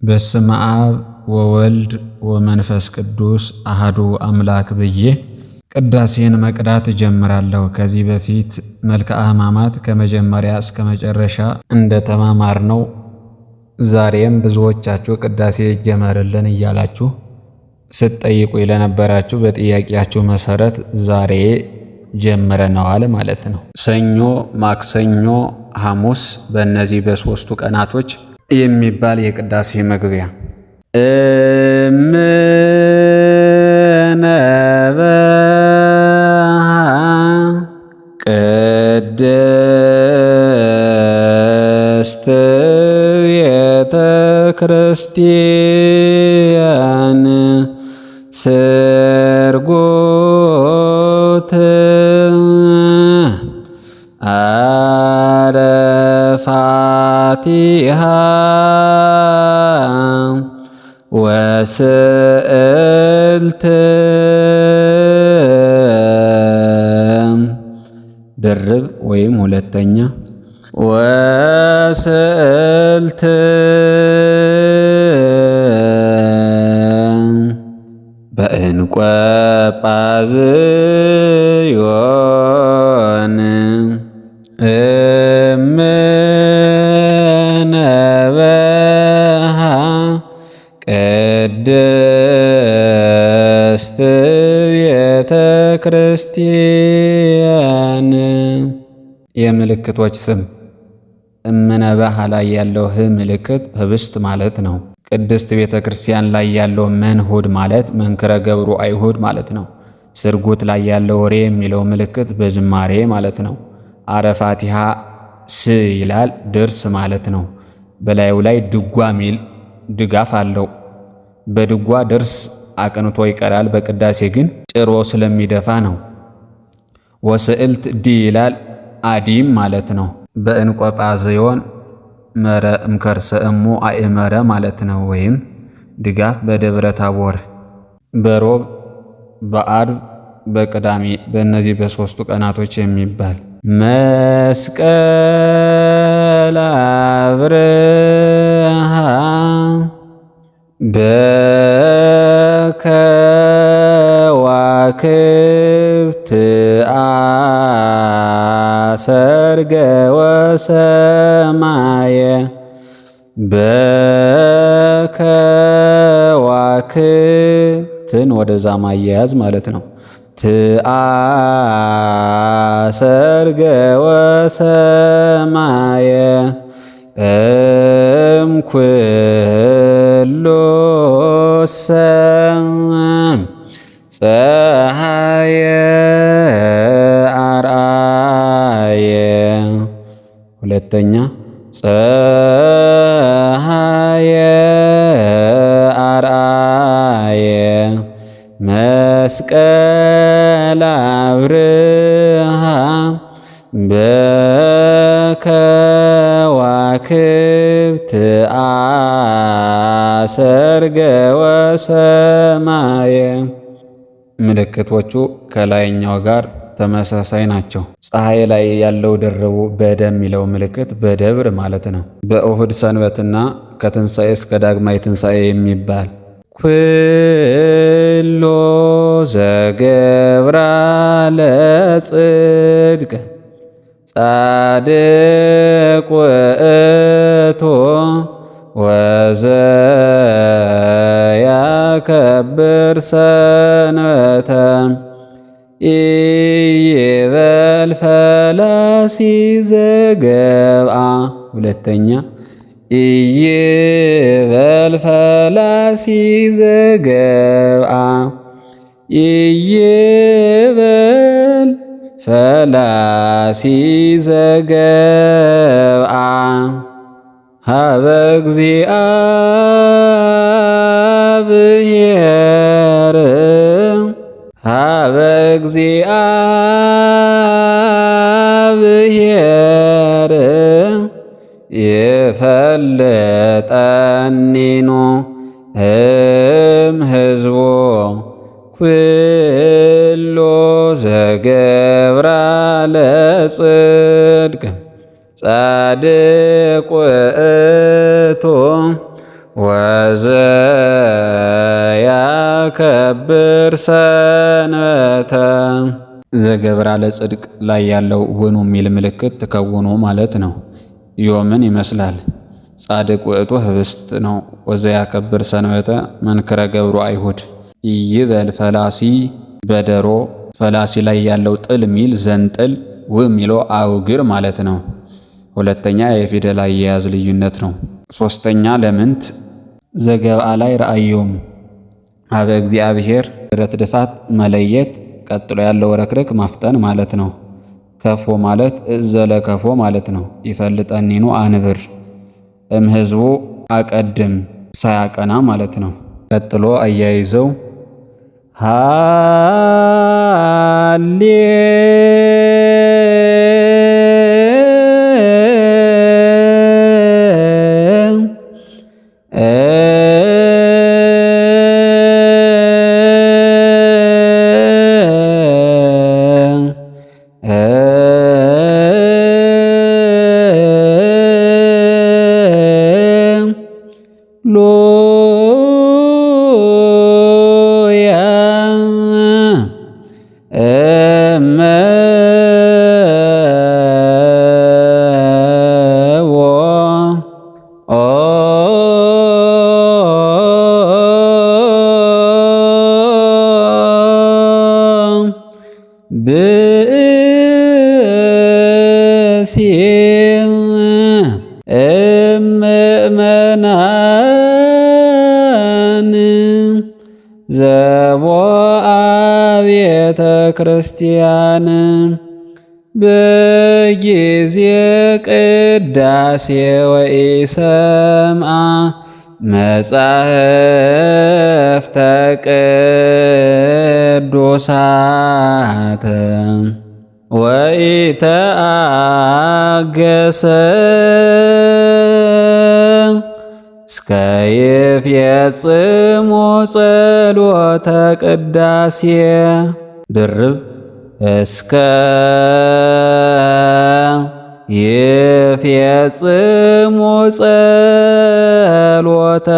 በስመ አብ ወወልድ ወመንፈስ ቅዱስ አህዱ አምላክ ብዬ ቅዳሴን መቅዳት እጀምራለሁ። ከዚህ በፊት መልክአ ሕማማት ከመጀመሪያ እስከ መጨረሻ እንደተማማርነው ዛሬም ብዙዎቻችሁ ቅዳሴ ይጀመርልን እያላችሁ ስትጠይቁ ለነበራችሁ በጥያቄያችሁ መሰረት ዛሬ ጀምረነዋል ማለት ነው። ሰኞ፣ ማክሰኞ፣ ሐሙስ በእነዚህ በሶስቱ ቀናቶች የሚባል የቅዳሴ መግቢያ እምነበሃ ቅድስት ቤተ ክርስቲያን ስርጎት አረፋቲሃ ወስዕልት ድርብ ወይም ሁለተኛ ወስዕልት በእንቆጳዝዮን እምነበሃ ቅድስት ቤተ ክርስቲያን። የምልክቶች ስም እምነበሃ ላይ ያለው ህ ምልክት ህብስት ማለት ነው። ቅድስት ቤተ ክርስቲያን ላይ ያለው መንሁድ ማለት መንክረ ገብሩ አይሁድ ማለት ነው። ስርጉት ላይ ያለው ሬ የሚለው ምልክት በዝማሬ ማለት ነው። አረፋቲሃ ስ ይላል ድርስ ማለት ነው። በላዩ ላይ ድጓ ሚል ድጋፍ አለው። በድጓ ድርስ አቅንቶ ይቀራል። በቅዳሴ ግን ጭሮ ስለሚደፋ ነው። ወስዕልት ዲ ይላል አዲም ማለት ነው። በእንቆጳዝዮን መረ እምከርሰ እሙ አእመረ ማለት ነው። ወይም ድጋፍ በደብረ ታቦር በሮብ በአርብ በቅዳሜ በእነዚህ በሶስቱ ቀናቶች የሚባል መስቀል አብርሃ በከዋክብት አሰርገ ወሰማየ በከዋክብትን ወደዛ ማያያዝ ማለት ነው። ትአሰርገ ወሰማየ እምኩሉ ሰም ፀሐየ አርአየ። ሁለተኛ ፀሐየ አርአየ መስቀል አብርሃ በከዋክብት አሰርገ ወሰማየ። ምልክቶቹ ከላይኛው ጋር ተመሳሳይ ናቸው። ፀሐይ ላይ ያለው ድርቡ በደ የሚለው ምልክት በደብር ማለት ነው። በእሁድ ሰንበትና ከትንሣኤ እስከ ዳግማይ ትንሣኤ የሚባል ኩሎ ዘገብራ ለጽድቅ ጻድቅ ውእቱ ወዘያከብር ሰንበተ ኢይበል ፈላሲ ዘገብአ። ሁለተኛ ኢይበል ፈላሲ ዘገብአ ኢይበል ፈላሲ ዘገብአ ሀበ እግዚአብሔር ሀበ እግዚአብሔር ይፈልጠኒኑ እም ህዝቦ ኩሎ ዘገብራ ለጽድቅ ጻድቅ ውእቱ ወዘያከብር ሰንበተ ዘገብራ ለጽድቅ ላይ ያለው ውኑ የሚል ምልክት ተከውኖ ማለት ነው። ዮምን ይመስላል። ጻድቅ ውእቱ ህብስት ነው። ወዘያከብር ሰንበተ መንክረ ገብሩ አይሁድ ይበል ፈላሲ በደሮ ፈላሲ ላይ ያለው ጥል ሚል ዘንጥል ው የሚለው አውግር ማለት ነው። ሁለተኛ የፊደል አያያዝ ልዩነት ነው። ሶስተኛ ለምንት ዘገብአ ላይ ረአዮም አበ እግዚአብሔር ብረት ድፋት መለየት፣ ቀጥሎ ያለው ረክረክ ማፍጠን ማለት ነው። ከፎ ማለት እዘለ ከፎ ማለት ነው። ይፈልጠኒኑ አንብር እምሕዝቡ አቀድም ሳያቀና ማለት ነው። ቀጥሎ አያይዘው ሃሌ ብእሲ እምእመናን ዘቦአ ቤተ ክርስቲያን በጊዜ ቅዳሴ ወኢሰምዓ መጻሕፍተ ቅዱሳት ወኢተአገሰ እስከ ይፈጽሙ ጸሎተ ቅዳሴ ድርብ እስከ ይፈጽሙ ጸሎተ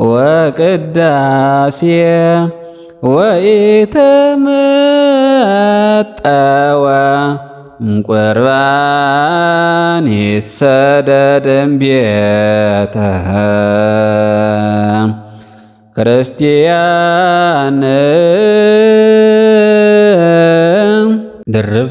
ወቅዳሴ ወኢተመጠወ እምቁርባን ይሰደድ እምቤተ ክርስቲያን ድርብ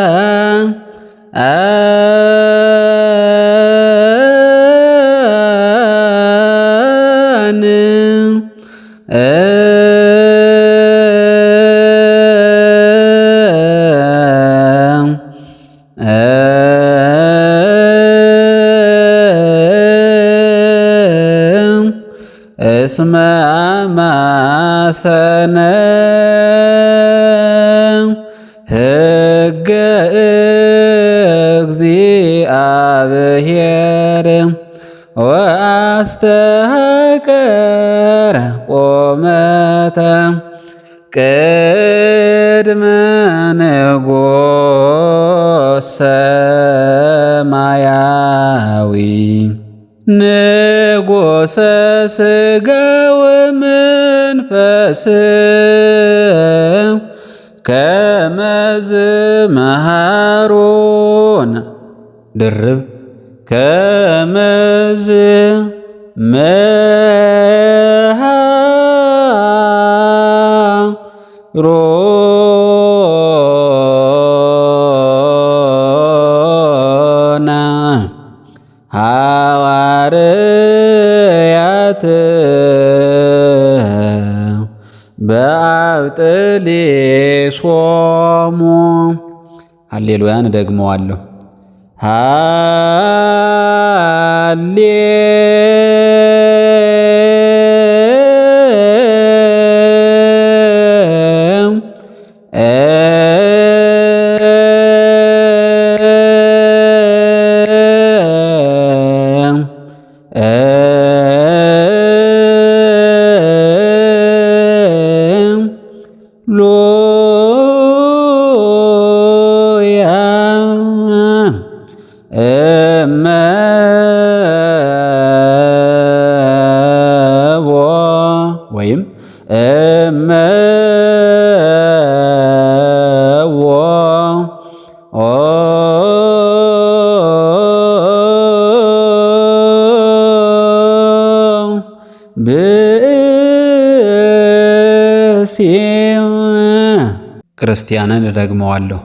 ክርስቲያን እስመ አማሰነ ሕገ እግዚአብሔር ወአስተሐቀረ ቆመተ ቅድመ ንጉሥ ሰማያዊ ንጉሠ ሥጋ ወመንፈስ ከመዝ መሃሮን ድርብ ከመዝ መሃሮና ሐዋርያት በአብጥሊሶሙ ሃሌሉያን ደግመዋለሁ። ሃሌ ሎያ እመቦ ወይም እመዎ ብእሲ ክርስቲያንን እደግመዋለሁ።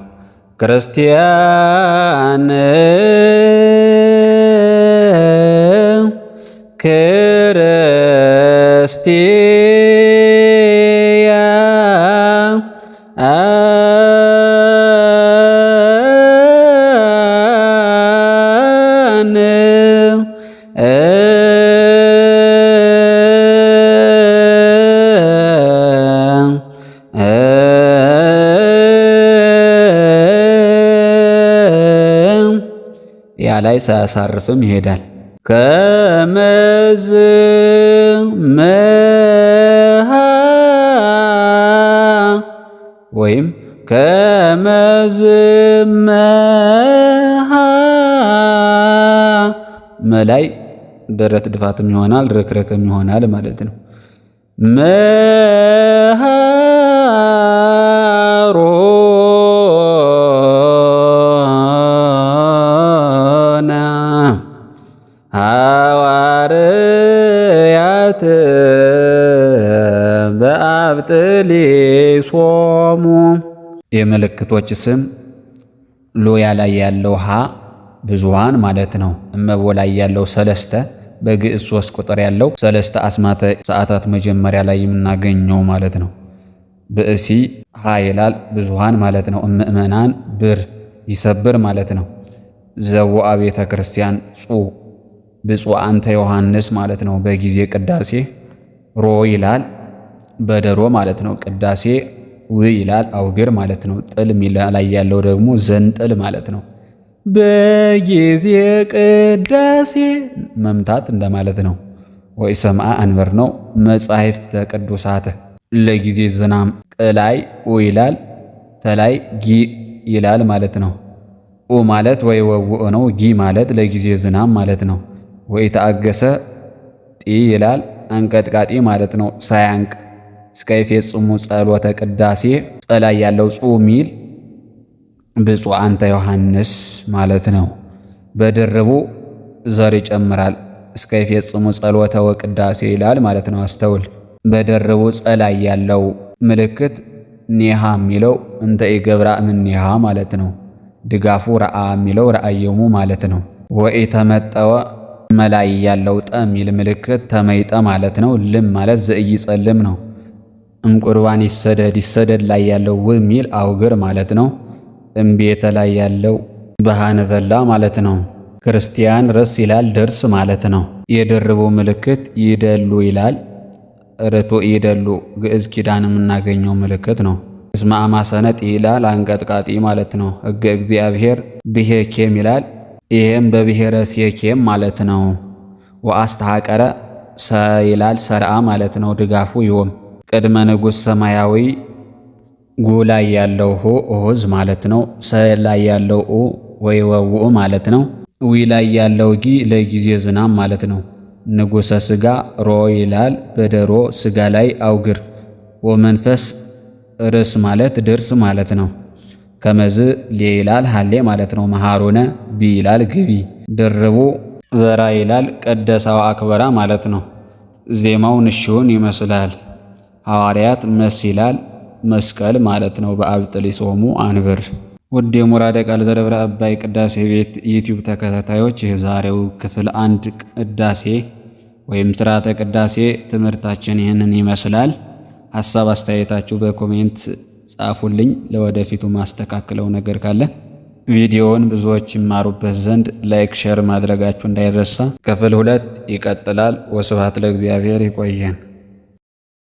ክርስቲያን ክርስቲያን ያ ላይ ሳያሳርፍም ይሄዳል። ከመዝ መሃ ወይም ከመዝ መሃ መላይ ደረት ድፋትም ይሆናል ርክረክም ይሆናል ማለት ነው። መሃሮነ ሐዋርያት በአብጥሊሶሙ የምልክቶች ስም ሎያ ላይ ያለው ሃ ብዙሃን ማለት ነው። እመቦ ላይ ያለው ሰለስተ በግዕዝ 3 ቁጥር ያለው ሰለስተ አስማተ ሰዓታት መጀመሪያ ላይ የምናገኘው ማለት ነው። ብእሲ ሃ ይላል ብዙሃን ማለት ነው። እምእመናን ብር ይሰብር ማለት ነው። ዘወአ ቤተ ክርስቲያን ጹ ብፁዕ አንተ ዮሐንስ ማለት ነው። በጊዜ ቅዳሴ ሮ ይላል በደሮ ማለት ነው። ቅዳሴ ው ይላል አውግር ማለት ነው። ጥል ላይ ያለው ደግሞ ዘንጥል ማለት ነው። በጊዜ ቅዳሴ መምታት እንደማለት ነው። ወይ ሰምአ አንበር ነው። መጻሕፍተ ቅዱሳት ለጊዜ ዝናም ቅላይ ኡ ይላል ተላይ ጊ ይላል ማለት ነው። ኡ ማለት ወይ ወውእ ነው። ጊ ማለት ለጊዜ ዝናም ማለት ነው። ወይ ተአገሰ ጢ ይላል አንቀጥቃጢ ማለት ነው። ሳያንቅ እስከ ይፌጽሙ ጸሎተ ቅዳሴ ጸላይ ያለው ጹ ሚል ብፁዕ አንተ ዮሐንስ ማለት ነው። በድርቡ ዘር ይጨምራል። እስከ ይፌጽሙ ጸሎተ ወቅዳሴ ይላል ማለት ነው። አስተውል። በድርቡ ጸላይ ያለው ምልክት ኔሃ የሚለው እንተ ኢገብራ እምኔሃ ማለት ነው። ድጋፉ ረአ የሚለው ረአየሙ ማለት ነው። ወኢተመጠወ መላይ ያለው ጠ የሚል ምልክት ተመይጠ ማለት ነው። ልም ማለት ዘኢይጸልም ነው። እምቁርባን ይሰደድ ይሰደድ ላይ ያለው ው የሚል አውግር ማለት ነው። እምቤተ ላይ ያለው በሃንበላ ማለት ነው። ክርስቲያን ርስ ይላል ድርስ ማለት ነው። የድርቡ ምልክት ይደሉ ይላል። ርቱ ይደሉ ግዕዝ ኪዳን የምናገኘው ምልክት ነው። እስመ አማሰነጥ ይላል አንቀጥቃጢ ማለት ነው። ሕገ እግዚአብሔር ብሄኬም ይላል። ይሄም በብሔረ ሴኬም ማለት ነው። ወአስተሐቀረ ሰ ይላል ሰርአ ማለት ነው። ድጋፉ ይወም ቅድመ ንጉሥ ሰማያዊ ጉ ላይ ያለው ሁ ኦዝ ማለት ነው። ሰ ላይ ያለው ኡ ወይ ወውኡ ማለት ነው። ዊ ላይ ያለው ጊ ለጊዜ ዝናብ ማለት ነው። ንጉሰ ስጋ ሮ ይላል በደሮ ስጋ ላይ አውግር ወመንፈስ ርስ ማለት ድርስ ማለት ነው። ከመዝ ሌ ይላል ሀሌ ማለት ነው። መሃሩነ ቢ ይላል ግቢ ድርቡ በራ ይላል ቀደሳው አክበራ ማለት ነው። ዜማው ንሽውን ይመስላል። ሐዋርያት መስ ይላል መስቀል ማለት ነው። በአብጥሊሶሙ አንብር። ውድ የሙራደ ቃል ዘደብረ አባይ ቅዳሴ ቤት ዩቲዩብ ተከታታዮች የዛሬው ክፍል አንድ ቅዳሴ ወይም ስርዓተ ቅዳሴ ትምህርታችን ይህንን ይመስላል። ሀሳብ አስተያየታችሁ በ comment ጻፉልኝ። ለወደፊቱ ማስተካክለው ነገር ካለ ቪዲዮውን ብዙዎች ይማሩበት ዘንድ like፣ share ማድረጋችሁ እንዳይረሳ። ክፍል ሁለት ይቀጥላል። ወስብሐት ለእግዚአብሔር። ይቆየን።